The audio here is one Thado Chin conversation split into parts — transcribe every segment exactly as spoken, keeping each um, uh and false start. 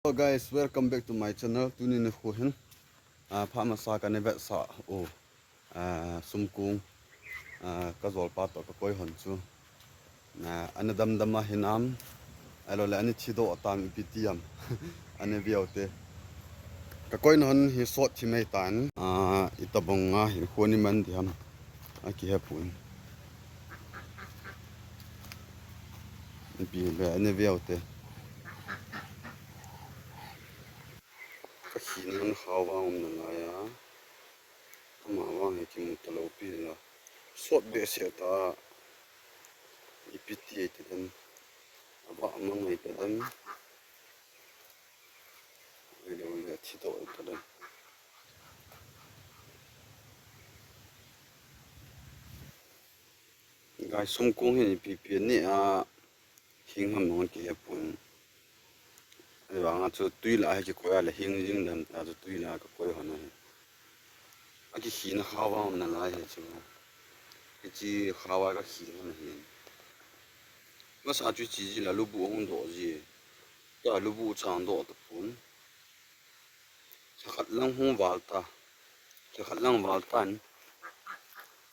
Hello guys, welcome back to my channel. Tuni nikho hin, ah, phat masa kana vetsah u, ah, sumkung, ah, ka jolpa toh ka koi hon chu. Ah, ana damdam a hinam, ahilou le ana thidoh tam ipi ti ham. Ana veu te. Ka koi hon hi sot thi mai tan. Ah, itobang a hinkho ana man di ham. Akihe pon. Ipi le ana veu te. Ka khina khao vang um nalai a. Ama vang hi kimu talou pi la. Sot behseh ta. Ipi ti ahi tadem. Ava mang ahi tadem. Ahilou le thidoh ahi tadem. Guys, sumkung hin ipi ipi neh a hing ham jong kihe pon. Ahivang a chu tui lah a hi kikoi a le hing jing dem ta chu tui lah a ka koi hon ahi. Akikhina khao vang um nalai hi chu. Hiche khao a ka khi hon ahi. Masa chu hiche jeh a lubu hung doh ji. Tua lubu chang doh tapon. Lhakhat lang hung val ta. Lhakhat lang val tan.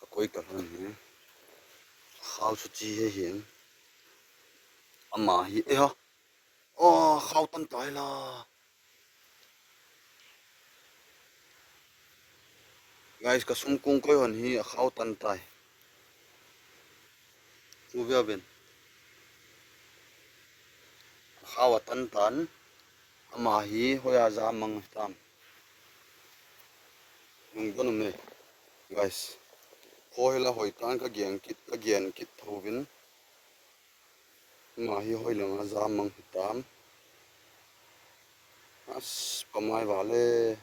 Akoi kal hon ahi. Khao chu hiche hi ahi. Ama hi, eh ha. Oh, khao tan tai la. Guys, ka sumkung koi hon hi akhao tan tai. Chu veu vin. Akhao atan tan. Ama hi hoiya ja mang hitam. Nung don um e. Guys. Kho hi la hoi tan ka gen kit, ka gen kit tho vin. Ama hi hoilang a ja mang hitam. As, pamai vale.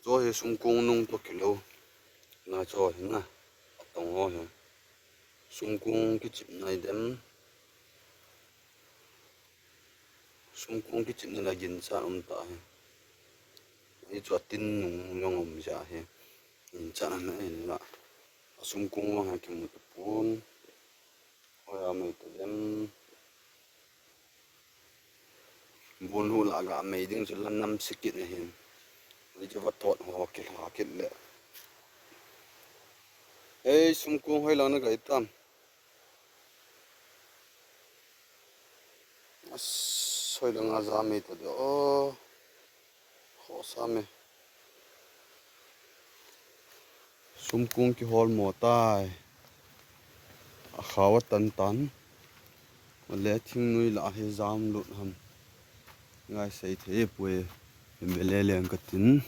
Chu hi sumkung nung toh kilou. Na chu hi na. Atong ho hi. Sumkung kichepna ahi dem. Sumkung kichepna la ginchat um ta hi. Hichu atin nung jong um jeh hi. Ginchat ana hin la. Asumkung vang hi kimu tapon. Hoiya mai tadem. Bun hu la ga mai ding chu la nam sikit ahin. Hichu vatot ho kilha kit le. Ei, sumkung hoilang na gai tam. As, hoilang a ja mai tadem. Oh. Khosa me. Sumkung kihol mo tai. Akhao atan tan. Ale thingnoi lah hi jam lut ham. Ngai sei thei poi. Himbe le leng katin.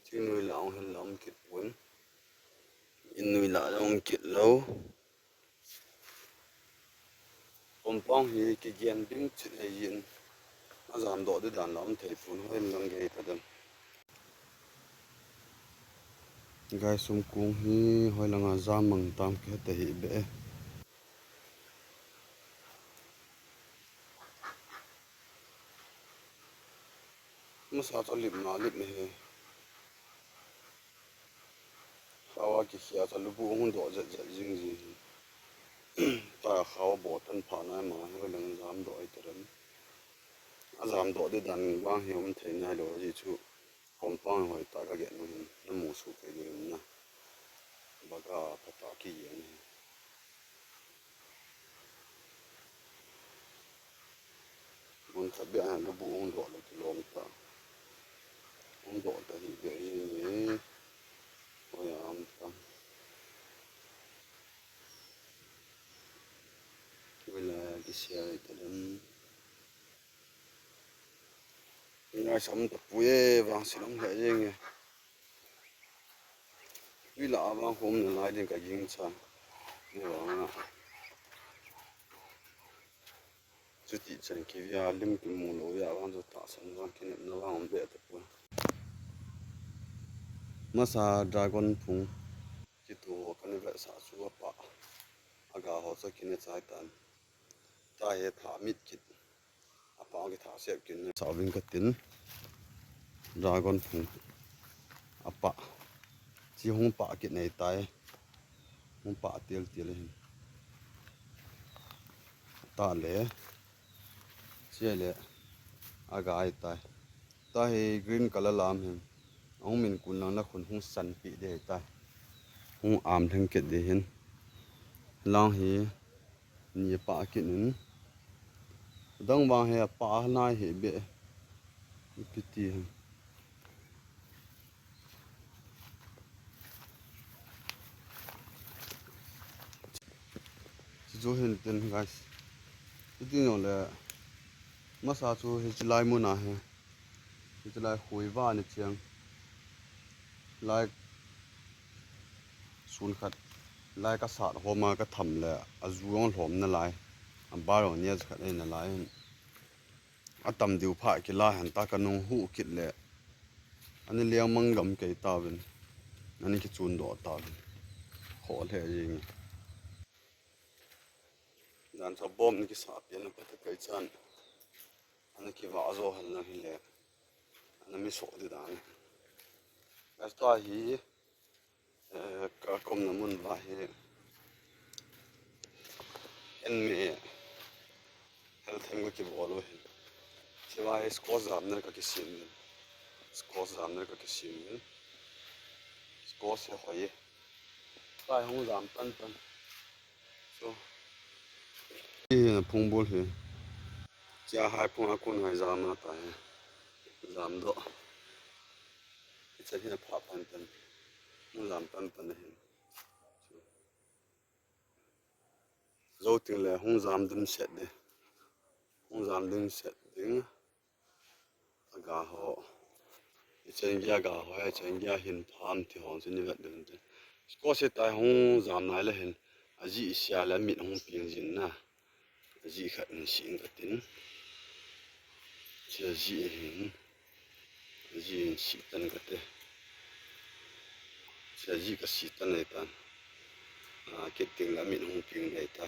Thingnoi lah hung hin la um kit pon. Innoi lah la um kit lou. Compound hi kigen ding chet ahin. Ajam doh di dan la um thei pon, hoilang gei tadem. Guys, sumkung hi hoilang a ja mang tam kihe tahih beh e. Masa chu lip na lip na hi. Khao a kikhia chu lubu hung doh jet jet jing ji hi. Tua khao bo tan pha na ma hi lang jam doh ai teren. Ajam doh di dan vang hi um thei nai lou ji chu. Compound hoi ta ka gen u hin na mu su kei di na. Baga pha ta ki yen hi. Mun khat beh a lubu hung doh lou kilom ta. Hung doh ta hi beh hi ni. Hoiya um ta. Vela kisia ta dem. Ngai sam ta pui e, vangse lom lheh jeng e. Tui lah a vang khom nalai ding ka gingcha. Ni vang a. Chuti chan kivia lim kimu lou a vang chu tahsan vang kinepna vang um beh tapoi. Masa dragon phung kitu ho kana vetsah chu apa. Aga ho chu kine chai tan. Tahi tha mit kit. Apa kitha sep kit ne. Saving katin. Dragon phung. Apa. Chi hung pa kit nei tai. Hung pa til til hin. Ta le. Chi le. Agai tai. Tahi green color lam hin. Ahung min kun lang na khun hung san pi de tai. Hung am thang kit de hin. Lang hi. Ni pa kit in. Dang vang he pa nai he be. Piti. Chu hin ten guys. Piti no le. Masa chu he chilai mu na he. Hitilai hui va ni chiang. Lai sun khat. Lai ka sat homa ka tham le a zu jong hlom na lai. A bar jong nia khat ei na lai. A tam diu pha kila hen ta ka nung hu kit le. Ani liang mang gam kei ta vin. Ani ki chun do ta vin. Kho le jing. Dan sa bom ni ki sa pian pa ta kai chan. Ana kiva zo hal na hi le. Ana mi so di dan. Esta hi, eh, ka kom na mun va hi. En me hel them ko ki bol lo hi. Chi va hi squash jam ner ka ki sim. Squash jam ner ka ki sim. Squash hi hoi. Tai hung jam pan pan. So. Hi na phung bol hi. Chia hai phung a kun hai jam na ta hi. Jam do. Icha hi na pha pan pan. Hung jam pan pan hi. So. Zo ting le hung jam dum set de. Hung jam dum set ding. Aga ho. Ichen gia ga ho, ichen gia hin pham ti hon sin ni vet dun te. Squash tai hung jam nai le hin. Aji sia le mit hung ping jin na. Aji khat in si in ka tin. Sia ji hin. Aji hin si tan ka te. Sia ji ka si tan ai tan. A, kit ting la mit hung ping dai ta.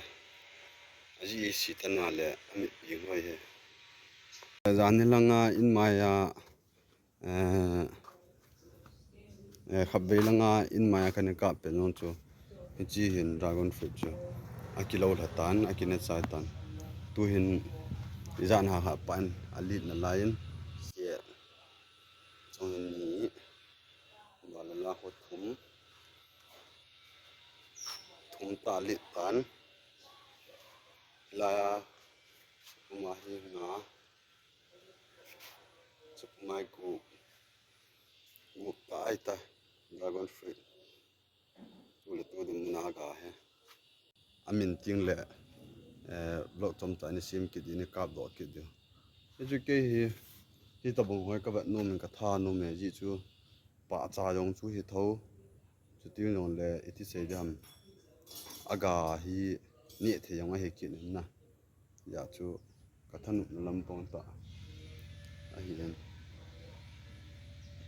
Aji si tan na le, amit ping hoi he. Jan ni langa in maya, eh, eh, khatvei langa in maya kani kap pe non chu. Hichi hin dragon fruit chu. Akilo lha tan, akine chai tan. Tu hin ijan ha ha pan, alit na lain. Siet. Chung hin ni. Balala ho thum. Thum ta lit tan. Laya. Kuma hi nga. Chukmai ku. Gup ta ai ta. Dragon fruit. Tu le tu dum na ga he. Amin ting le, eh, vlog chom ta ni sim kit di ni kap do kit di. Hichu kei hi, hi ta bung hoi ka vet nom in ka tha nom e ji chu. Pa cha jong chu hi tho. Chu ting jong le iti sei di ham. Aga hi ni the jong a he kit na. Ya chu ka thanop na lam pong ta. Ahi en.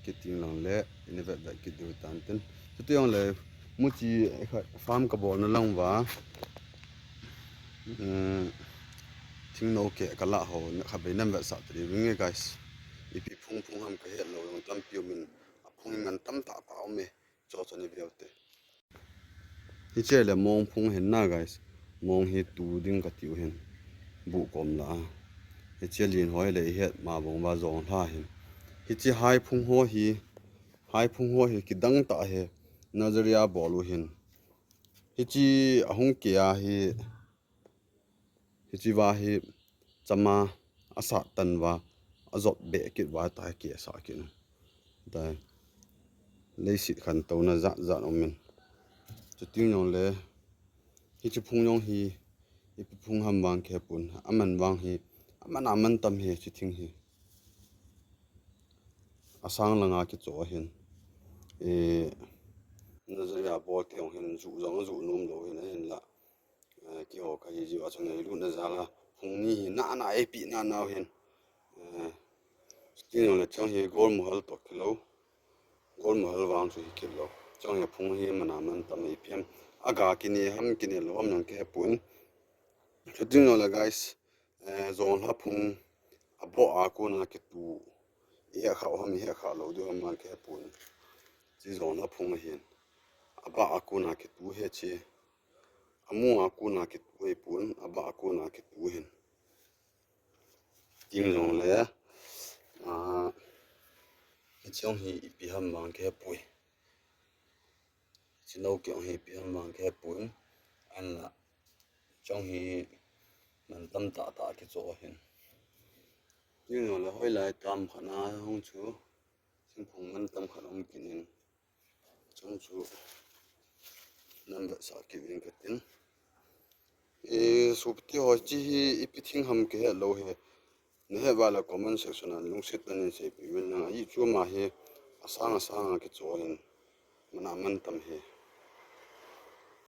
Kit ting lang le, ini vet vet kit diu tan tin. Chuti jong le, muchi kha farm ka bol na lang va. Hmm, thing no ke ka la ho, na kha be nam vet sa tri vinge guys. Ipi phung phung ham ka het lo, jong tam piu min, a phung man tam ta ta om e. Cho cho ni veu te. Hiche le mong phung hin na guys. Mong hi tu ding ka tiu hin. Bu kom la. Hiche lin hoi le het ma bong va jong hla hin. Hiche hai phung ho hi. Hai phung ho hi kidang ta he. Nazari a bol u hin. Hiche ahung kia hi. Hichi va hi chama asat tan va, ajot be kit va ta ke sa kit. Ta leisit khan to na jat jat om in. Chuting jong le, hichi phung jong hi, ipi phung ham vang ke pun, aman vang hi, aman aman tam hi, chi thing hi. Asang langa kicho hin. E, Nazari a bol te jong hin, ju jong ju nom lo hin, hin la. Eh, kiho ka hi jiu a chun ei lut na jal a, phung ni hi na na ei pi na nau hin. Eh, tin le chang hi gol muhal to kilo. Gol muhal vang chu hi kilo. Chang hi phung hi mana man tam ei piam. Aga kini ham kini lo am nang ke pun. Chuting le guys, Eh, jonglha phung aboh a kona kitu, ihet kha ham, ihet kha lou diu ham, man kihepon. Chi jonglha phung ahin, abah a kona kitu ahi chi. Amu a kona kitu ahipon, abah a kona kitu ahin. Tin jongle, ah, hiche jong hi ipi ham, man kihepoi. Hiche nou kit jong hi ipi ham, man kihepon. Ahinla, hiche jong hi mantam tahtah kichoh ahin. Tin jongle, hoilai tam khat na hung chu, thingphung mantam khat um kit in. Chung chu navetsah kit uvin katin. E, sopite ho, hiche hi ipi thing ham kihet lou hi. Nahet uva le comment section a lungset tah in seipeh uvin lang. Ahi chu ama hi asang asang a kichoh ahin, mana mantam hi.